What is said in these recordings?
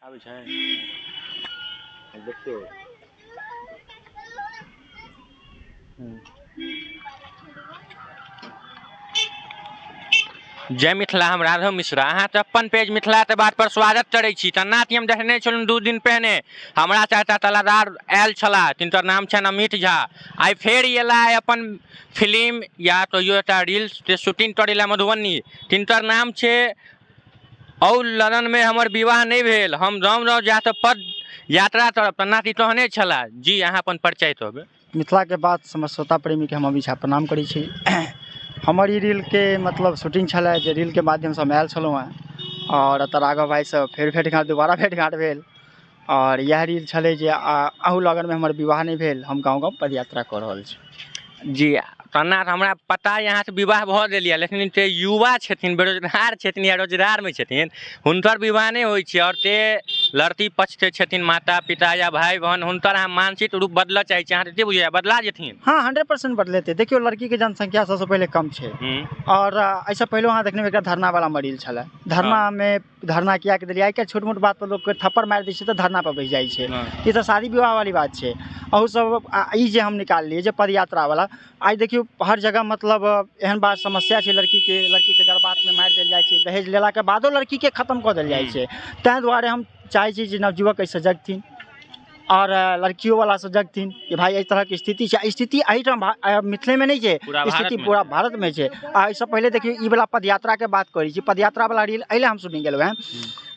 आबै छै देखियौ। जय मिथिला, हम राघव मिश्रा अहाँके अपन पेज मिथिला के बात पर स्वागत करै छी। तऽ हम देखने छलहुँ 2 दिन पहिने हमरा चाचा तलादार आयल छलाह, तिनकर नाम छनि अमित झा। आइ फेर एला अपन फिल्म या कहियो एकटा रील्स के शूटिंग करै लए मधुबनी। तिनकर नाम छै औ लगनमे हमर विवाह नहि भेल, हम गाँव गाँव जाकऽ पद यात्रा करब। तऽ नाति कहने छलाह जी, अहाँ अपन परिचय कहबै। मिथिलाके बात समस्त श्रोता प्रेमीके हम अमित झा प्रणाम करै छी। हमर ई रीलके मतलब शूटिंग छलै, जे रीलके माध्यमसँ हम आयल छलहुँ हेँ आओर एतऽ राघव भाइसँ फेर भेँट घाँट, दोबारा भेँट घाँट भेल। आओर इएह रील छलै जे अहू लगनमे हमर विवाह नहि भेल, हम गाँव गाँव पदयात्रा कऽ रहल छी। जी, तेना तऽ हमरा पता यऽ अहाँके विवाह भऽ गेल यऽ, लेकिन जे युवा छथिन, बेरोजगार छथिन या रोजगारमे छथिन, हुनकर विवाह नहि होइ छै। आओर ते लड़की पक्षके छथिन माता पिता या भाय बहन, हुनकर अहाँ मानसिक रूप बदलऽ चाहै छी, अहाँके की बुझाइए, बदला जेथिन? हँ, 100% बदलेतै। देखियौ, लड़कीके जनसंख्या सबसँ पहिले कम छै। आओर एहिसँ पहिलो अहाँ देखने एकटा धरनावला मरील छलै। धरनामे धरना किएक देलियै? आइ काल्हि छोट मोट बात पर लोकके थप्पड़ मारि दै छै तऽ धरना पर बैस जाइ छै। ई तऽ शादी विवाह वाली बात छै। अहू सब ई जे हम निकाललियै जे पदयात्रा वाला, आइ देखियौ हर जगह मतलब एहन बात समस्या छै, लड़कीके गर्भपातमे मारि देल जाइ छै, दहेज लेलाके बादो लड़कीके खतम कऽ देल जाइ छै। ताहि दुआरे हम चाहै छी जे नवयुवक एहिसँ जगथिन आओर लड़कियो वाला सब जगथिन कि भाई एहि तरहके स्थिति छै। स्थिति एहिठाम मिथिलेमे नहि छै, स्थिति पूरा भारतमे छै। आ एहिसँ पहिले देखियौ ई वाला पदयात्राके बात करै छी। पदयात्रा वाला रील एहि लए हम शूटिंग गेलहुँ हेँ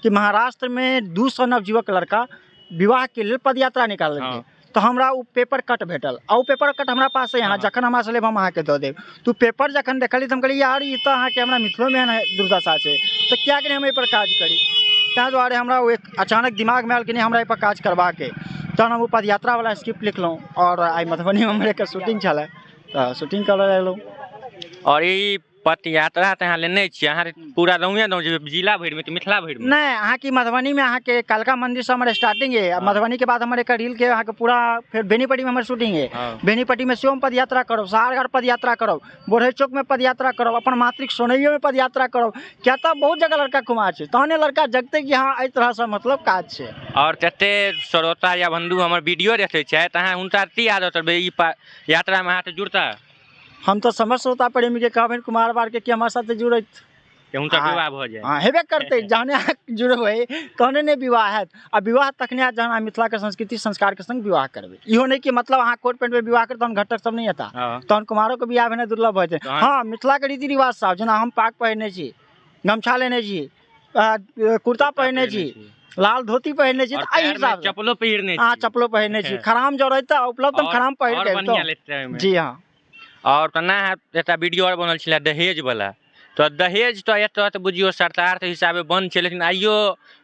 कि महाराष्ट्रमे 200 नवयुवक लड़का विवाहके लेल पदयात्रा निकाललकै। तऽ हमरा ओ पेपर कट भेटल आ ओ पेपर कट हमरा पास अइ, अहाँ जखन हमरासँ लेब हम अहाँके दऽ देब। तऽ ओ पेपर जखन देखलियै तऽ हम कहलियै यार ई तऽ अहाँके हमरा मिथिलोमे एहन दुर्दशा छै, तऽ किएक नहि हम एहिपर काज करी। ताहि दुआरे हमरा ओ एक अचानक दिमागमे आयल कि नहि, हमरा एहिपर काज करबाक अइ। तहन हम ओ पदयात्रावला स्क्रिप्ट लिखलहुँ आओर आइ मधुबनीमे हमर एकर शूटिंग छलए, तऽ शूटिंग करऽ एलहुँ। आओर ई पद यात्रा तऽ अहाँ लेने छियै, अहाँ पूरा गाँवे गाँव जेबै, जिला भरिमे तऽ मिथिला भरिमे? नहि, अहाँके मधुबनीमे अहाँके कालका मन्दिरसँ हमर स्टार्टिंग अइ। मधुबनीके बाद हमर एकर रीलके अहाँके पूरा फेर बेनीपट्टीमे हमर शूटिंग अइ। बेनीपट्टीमे सेहो हम पदयात्रा करब, सहारघाट पदयात्रा करब, बोढ़ै चौकमे पदयात्रा करब, अपन मातृक सोनैयोमे पदयात्रा करब, किया तऽ बहुत जगह लड़का कुमार छै, तहने लड़का जगतै कि हँ एहि तरहसँ मतलब काज छै। आओर जते श्रोता या बन्धु हमर वीडियो देखै छथि, अहाँ हुनका की आदत करबै ई यात्रामे अहाँसँ जुड़ता? हम तऽ समस्त श्रोता प्रेमीके कहबनि कुमार बारके कि हमरा साथे जुड़ैत कि हुनकर विवाह भऽ जाय। हँ, हेबे करतै। जहने अहाँ जुड़बै तहने ने विवाह हैत, आ विवाह तखने हैत जहन अहाँ मिथिलाके संस्कृति संस्कारके संग विवाह करबै। इहो नहि कि मतलब अहाँ कोट पेंटमे विवाह करब तहन घटक सब नहि हेता, तहन कुमारोके विवाह भेनाइ दुर्लभ भऽ जेतै। हँ, मिथिलाके रीति रिवाज साफ, जेना हम पाग पहिरने छी, गमछा लेने छी, कुर्ता पहिरने छी, लाल धोती पहिरने छी, तऽ एहि हिसाब चप्पलो पहिरने छी। हँ, चप्पलो पहिरने छी। खराम जँ रहितै उपलब्ध हम खराम पहिर के। जी हँ। आओर तऽ नहि एकटा वीडियो आओर बनल छलै दहेज वाला, तऽ दहेज तऽ एतऽ तऽ बुझियौ सरकारके हिसाबे बन्द छै, लेकिन आइयो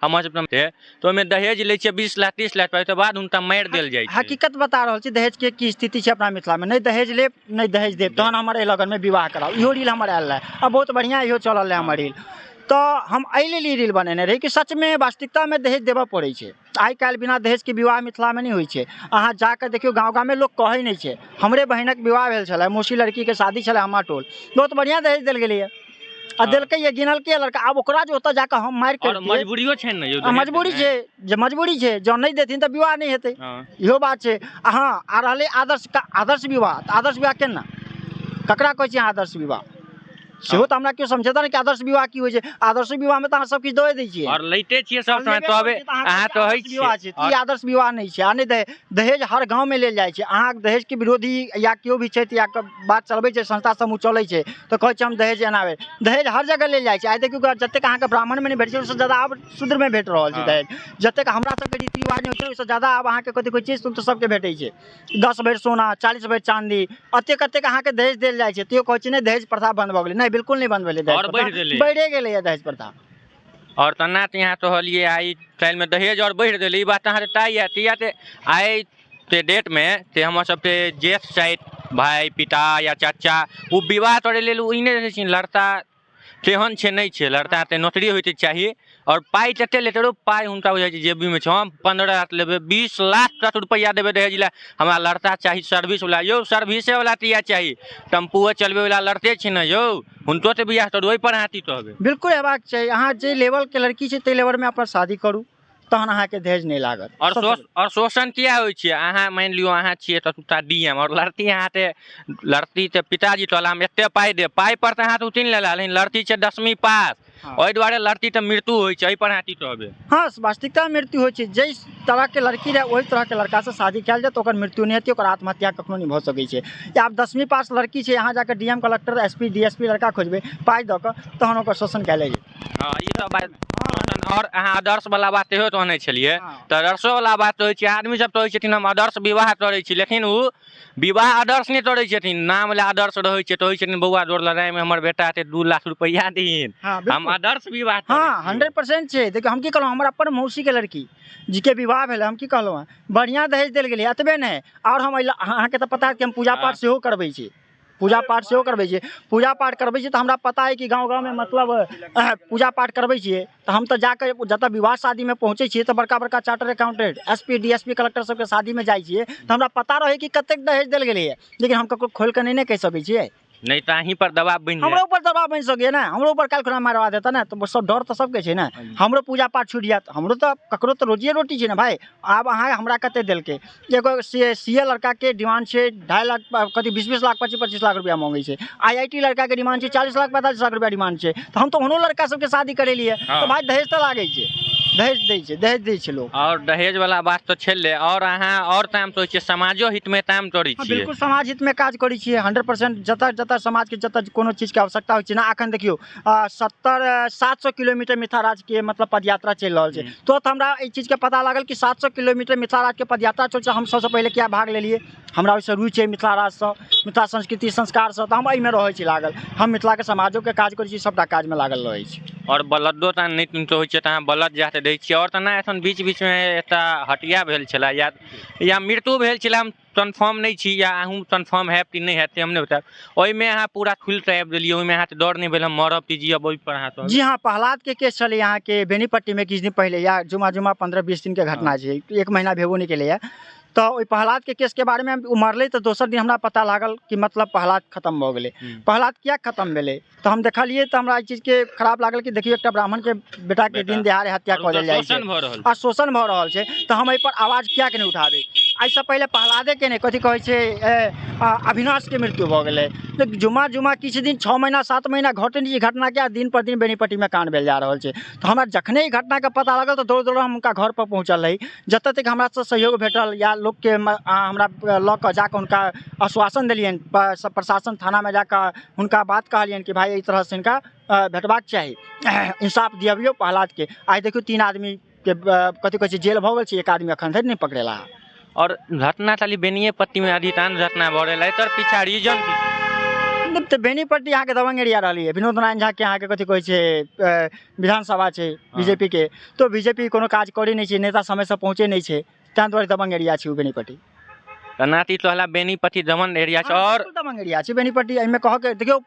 हमर सबके तऽ ओहिमे दहेज लै छै 20 लाख 30 लाख, ओहिके बाद हुनका मारि देल जाइ छै। हकीकत बता रहल छी दहेजके की स्थिति छै अपना मिथिलामे। नहि दहेज लेब, नहि दहेज देब, तहन हमर एहि लगनमे विवाह कराउ। इहो रील हमर आयल रहए आ बहुत बढ़िआँ इहो चलल रहए हमर रील। तऽ हम एहि लेल ई रील बनेने रही कि सचमे वास्तविकतामे दहेज देबऽ पड़ै छै। आइ काल्हि बिना दहेजके विवाह मिथिलामे नहि होइ छै। अहाँ जाकऽ देखियौ गाँव गाममे लोक कहै नहि छै। हमरे बहिनक विवाह भेल छलै, मौसी लड़कीके शादी छलै हमरा टोल, बहुत बढ़िआँ दहेज देल गेलैए आ देलकैए, गिनलकैए लड़का। आब ओकरा जे ओतऽ जाकऽ हम मारि करितियै, मजबूरियो छै ने, मजबूरी छै, जे मजबूरी छै, जँ नहि देथिन तऽ विवाह नहि हेतै, इहो बात छै। आ हँ, आ रहलै आदर्श आदर्श विवाह, तऽ आदर्श विवाह केना, ककरा कहै छियै आदर्श विवाह? सेहो तऽ हमरा केओ समझेता ने कि आदर्श विवाह की होइ छै। आदर्श विवाहमे तऽ अहाँ सब किछु दऽ दै छियै आओर लैते छियै सब समय, तबे अहाँ कहै छियै विवाह छै। ई आदर्श विवाह नहि छै। आ नहि दहेज हर गाँवमे लेल जाइ छै। अहाँ दहेजके विरोधी या केओ भी छथि या बात चलबै छै, संस्था समूह चलै छै तऽ कहै छै हम दहेज एना दहेज हर जगह लेल जाइ छै। आइ देखियौ जतेक अहाँके ब्राह्मणमे नहि भेट छै, ओहिसँ ज्यादा आब शूद्रमे भेट रहल छै दहेज। जतेक हमरा सबके रीति रिवाज नहि होइ छै, ओहिसँ ज्यादा आब अहाँके कथी कहै छै शूद्र सबके भेटै छै। 10 भरि सोना, 40 भरि चाँदी, एतेक एतेक अहाँके दहेज देल जाइ छै। तैयो कहै छै नहि दहेज प्रथा बन्द भऽ गेलै। नहि, बिल्कुल नहि बन्द भेलै, दहेज बढ़ि बढ़िए गेलैए दहेज प्रथा। आओर तेना तऽ यहाँ कहलियै आइ काल्हिमे दहेज आओर बढ़ि गेलै, ई बात अहाँके तय यऽ? किया तऽ आइके डेटमे से हमर सबके ज्येष्ठ छथि भाय, पिता या चाचा, ओ विवाह करै लेल ओ ई नहि रहै छथिन लड़का तेहन छै नहि छै, लड़का तऽ नौकरी होइके चाही आओर पाइ कतेक लेतै रौ, पाइ हुनका बुझाइ छै जेबीमे छै, हम 15 लाख लेबै, 20 लाख तक रुपैआ देबै दहेज लए, हमरा लड़का चाही सर्विसवला। यौ सर्विसेवला तऽ इएह चाही, टेम्पूए चलबैवला लड़के छै ने यौ, हुनको तऽ बियाह करू, ओहिपर अहाँ की कहबै? बिल्कुल हेबाक चाही। अहाँ जे लेवलके लड़की छै ताहि लेवलमे अपन शादी करू। तहन अहाँके दहेज नहि लागत। आओर आओर शोषण किया होइ छै? अहाँ मानि लियौ अहाँ छियै ततुका डी एम, आओर लड़की अहाँ ते लड़की के पिताजी कहला हम एते पाइ देब, पाइ पर तऽ अहाँ तऽ उतिन लेला, लेकिन लड़की छै 10वीं पास, ओहि दुआरे लड़की के मृत्यु होइ छै। एहि पर अहाँ की कहबै? हँ, वास्तविकता मृत्यु होइ छै। जाहि तरहके लड़की रहै ओहि तरहके लड़कासँ शादी कयल जाय तऽ ओकर मृत्यु नहि हेतै, ओकर आत्महत्या कखनो नहि भऽ सकै छै। आब 10वीं पास लड़की छै, अहाँ जाकऽ D M, collector, S P, D S P लड़का खोजबै पाइ दऽ कऽ, तहन ओकर शोषण कयल जेतै। हँ, ई तऽ बात। आओर अहाँ आदर्श वाला बात सेहो कहने छलियै, तऽ आदर्शो वाला बात होइ छै। आदमी सब तऽ होइ छथिन हम आदर्श विवाह करै छी, लेकिन ओ विवाह आदर्श नहि करै छथिन, नाम लए आदर्श रहै छै। तऽ होइ छथिन बौआ जोर लड़ाइमे हमर बेटा छै, 2 लाख रुपैआ दीन, हम आदर्श विवाह। हँ, 100% छै। देखियौ हम की कहलहुँ, हमर अपन मौसीके लड़की जीके विवाह भेलै, हम की कहलहुँ हँ, बढ़िआँ दहेज देल गेलै। एतबे नहि, आओर हम अहाँके तऽ पता है कि हम पूजा पाठ सेहो करबै छी, पूजा पाठ सेहो करबै छियै। पूजा पाठ करबै छियै तऽ हमरा पता अइ कि गाँव गाँवमे मतलब पूजा पाठ करबै छियै तऽ हम तऽ जाकऽ जतऽ विवाह शादीमे पहुँचै छियै तऽ बड़का बड़का charter accountant, S P, D S P, collector सबके शादीमे जाइ छियै तऽ हमरा पता रहै कि कतेक दहेज देल गेलैए, लेकिन हम ककरो खोलिकऽ नहि ने कहि सकै छियै। नहि तऽ अहीं पर दबाव बनि हमरो ऊपर दबाव बनि सकैए ने, हमरो ऊपर काल्हि खुना मारवा देता ने, तऽ सब डर तऽ सबके छै ने। हमरो पूजा पाठ छुटि जायत, हमरो तऽ ककरो तऽ रोजिए रोटी छै ने भाय। आब अहाँ हमरा कते देलकै? एगो सी ए लड़काके डिमांड छै 2.5 लाख, कथी 20-20 लाख, 25-25 लाख रुपया मांगै छै। आई I T लड़काके डिमांड छै 40 लाख, 45 लाख रुपया डिमांड छै। तऽ हम तऽ ओहनो लड़का सबके शादी करेलियै। तऽ भाय दहेज तऽ लागै छै, दहेज दै छै, दहेज दै छै लोक। आओर दहेज वाला बात तऽ छलै। आओर अहाँ आओर काम करै छियै, समाजो हितमे काम करै छियै? बिल्कुल, समाज हितमे काज करै छियै 100%। जतऽ जतऽ समाजके जतऽ कोनो चीजके आवश्यकता होइ छै ने। एखन देखियौ 700 किलोमीटर मिथिला राज्यके मतलब पदयात्रा चलि रहल छै, तुरंत हमरा एहि चीजके पता लागल कि 700 किलोमीटर मिथिला राज्यके पदयात्रा चलै छै। हम सबसँ पहिले किया भाग लेलियै? हमरा ओहिसँ रुचि अइ मिथिला राज्यसँ, मिथिला संस्कृति संस्कारसँ, तऽ हम एहिमे रहै छी लागल। हम मिथिलाके समाजोके काज करै छी, सबटा काजमे लागल रहै छी। आओर बलदो तऽ नहि होइ छै तऽ अहाँ बलद जाके दै छियै? आओर तऽ नहि, एखन बीच बीचमे एकटा हटिया भेल छलै या मृत्यु भेल छलै, हम कन्फर्म नहि छी, या अहूँ कन्फर्म हैब कि नहि हैब से हम नहि बतायब, ओहिमे अहाँ पूरा खुलि कऽ आबि गेलियै, ओहिमे अहाँके डर नहि भेल हम मरब कि जियब, ओहिपर अहाँ सब? जी हाँ, प्रहलादके केस छलै अहाँके बेनीपट्टीमे किछु दिन पहिले, या जुमा जुमा 15-20 दिनके घटना छै, 1 महीना भेबो नहि केलैए। तऽ ओहि प्रहलादके केसके बारेमे ओ मरलै तऽ दोसर दिन हमरा पता लागल कि मतलब प्रहलाद खतम भऽ गेलै। प्रहलाद किया खतम भेलै? तऽ हम देखलियै तऽ हमरा एहि चीजके खराब लागल कि देखियौ एकटा ब्राह्मणके बेटाके दिन दहाड़े हत्या कऽ देल जाइ छै आ शोषण भऽ रहल छै, तऽ हम एहिपर आवाज किएक नहि उठाबी? एहिसँ पहिले प्रहलादेके नहि, कथी कहै छै, अविनाशके मृत्यु भऽ गेलै। तऽ जुमा जुमा किछु दिन 6 महीना 7 महीना घटै नहि छै घटनाके, आ दिन पर दिन बेनीपट्टीमे काण्ड भेल जा रहल छै। तऽ हमरा जखने ई घटनाके पता लागल तऽ दौड़ दौड़ हम हुनका घरपर पहुँचल रही। जतऽ तक हमरासँ सहयोग भेटल या लोकके हमरा लऽ कऽ जाकऽ हुनका आश्वासन देलियनि, प्रशासन थानामे जाकऽ हुनका बात कहलियनि कि भाय एहि तरहसँ हिनका भेटबाक चाही, इंसाफ दिअबियौ प्रहलादके। आइ देखियौ 3 आदमीके कथी कहै छै जेल भऽ गेल छै, एक आदमी एखन धरि नहि पकड़ेला। आओर घटना खाली बेनिएपट्टीमे अधिकांश घटना भऽ रहल है, एकर पीछा रीजन की? नहि तऽ बेनीपट्टी अहाँके दबंग एरिया रहलै। विनोद नारायण झाके अहाँके कथी कहै छै विधानसभा छै बीजेपीके, तऽ बीजेपी कोनो काज करै नहि छै, नेता समयसँ पहुँचै नहि छै, ताहि दुआरे दबंग एरिया छै ओ बेनीपट्टी। तऽ नाती तोहला बेनीपट्टी दमन एरिया छै। और बिल्कुल दबंग एरिया छै बेनीपट्टी। एहिमे कहके देखियौ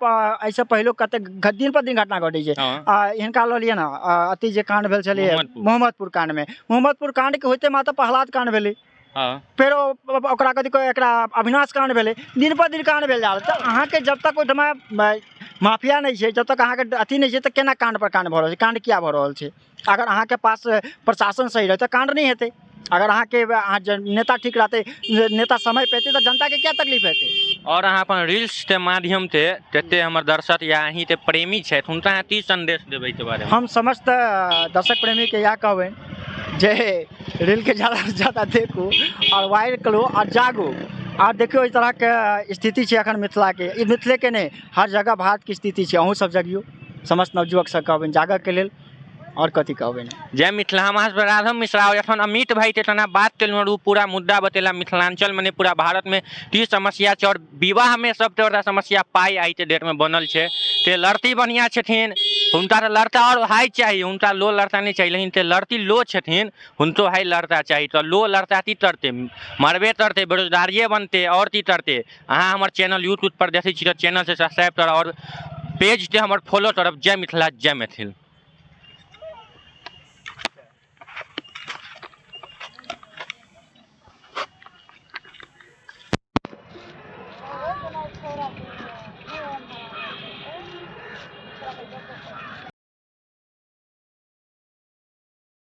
एहिसँ पहिलो कतेक दिन पर दिन घटना घटै छै। आ हिनका लऽ लिअ ने, अथी जे कांड भेल छलै मोहम्मदपुर कांडमे, मोहम्मदपुर कांडके होइते मात्र प्रहलाद कांड भेलै, फेर ओकरा कथी कहै एकरा अविनाश कांड भेलै, दिन पर दिन कांड भेल जा रहल। तऽ अहाँके जब तक ओहिठमा माफिया नहि छै, जब तक अहाँके अथी नहि छै, तऽ केना कांड पर कांड भऽ रहल छै? कांड किया भऽ रहल छै? अगर अहाँके पास प्रशासन सही रहतै तऽ कांड नहि हेतै। अगर अहाँके अहाँ नेता ठीक रहतै, नेता समय पे हेतै, तऽ जनताके क्या तकलीफ हेतै? और अहाँ अपन रील्सके माध्यमसँ जते हमर दर्शक या अहीँके प्रेमी छथि हुनका अहाँ की सन्देश देबै एहिके बारेमे? हम समस्त दर्शक प्रेमीके इएह कहबनि जे रीलके ज्यादासँ ज्यादा देखू आओर वायरल करू आओर जागू। आओर देखियौ एहि तरहके स्थिति छै एखन मिथिलाके, ई मिथिलेके नहि हर जगह भारतके स्थिति छै। अहूँ सब जगियौ, समस्त नवयुवकसँ कहबनि जागऽके लेल। आओर कथी कहबै? जय मिथिला। हम अहाँ राघव मिश्रा और एखन अमित भाई के तना बात केलहुँ और ओ पूरा मुद्दा बतेला मिथिलांचल में पूरा भारत में की समस्या छै और विवाह में सबसे बड़ा समस्या पाइ आइ के डेट में बनल छै। ते लड़की बढ़िया छथिन हुनका तऽ लड़का और हाई चाही, हुनका लो लड़का नहीं चाही, लेकिन ते लड़की लो छथिन हुनको हाई लड़का चाही। तऽ लो लड़का की करतै? मरबे करतै, बेरोजगारिए बनतै और की करतै? अहाँ हमर चैनल यूट्यूब पर देखै छी तऽ चैनल से सब्सक्राइब करब और पेज के हमर फॉलो करब। जय मिथिला, जय मैथिल।